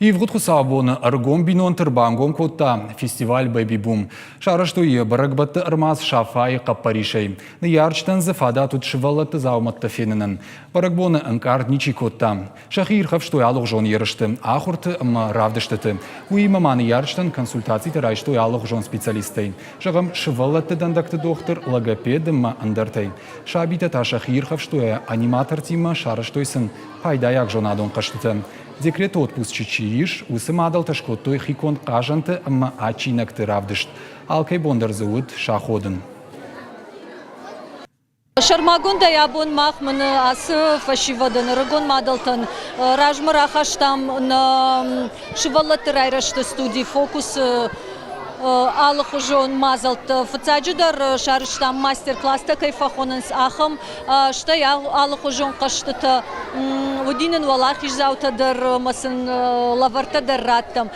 Ивгъуыд хуыцаубоны ӕргом бинонты ӕрбангом кодта фестиваль «Бэби-бум». Сарӕзтой йӕ бӕрӕгбӕтты ӕрмадз Сафайы хъӕппӕрисӕй. Ныййарджытӕн дзы фадат уыд сывӕллӕтты дзаумӕттӕ фенынӕн. Бӕрӕгбоны ӕнкъард ничи кодта. Сӕхи ирхӕфстой алыгъуызон ерысты, ахуырты ӕмӕ равдыстыты. Уыимӕ ма ныййарджытӕн консультацитӕ райстой алыгъуызон специалисттӕй. Зӕгъӕм, сывӕллӕтты дӕндӕгты дохтыр, логопед ӕмӕ ӕндӕртӕй. Сабитӕ та сӕхи ирхӕфстой аниматортимӕ, сарӕзтой сын пайдайаг зонадон хъӕзтытӕ. Декреты отпусчы чи ис, уыцы мадӕлтӕ скодтой хиконд хъазӕнты ӕмӕ адджинӕгты равдыст. Алкӕй бон дӕр дзы уыд саходын. Сӕрмагондӕй абон мах мын ацы фӕсивӕдӕн, ӕрыгон мадӕлтӕн размӕ рахастам нӕ сывӕллӕтты райрӕзты студи «Фокус» алыхуызон мадзӕлттӕ. Фыццаджыдӕр сарӕзтам мастер-класстӕ кӕй фӕхонынц, ахӕм, стӕй алыхуызон хъӕзтытӕ. Уыди нын уӕлахиздзаутӕ дӕр ӕмӕ сын лӕвӕрттӕ дӕр радтам.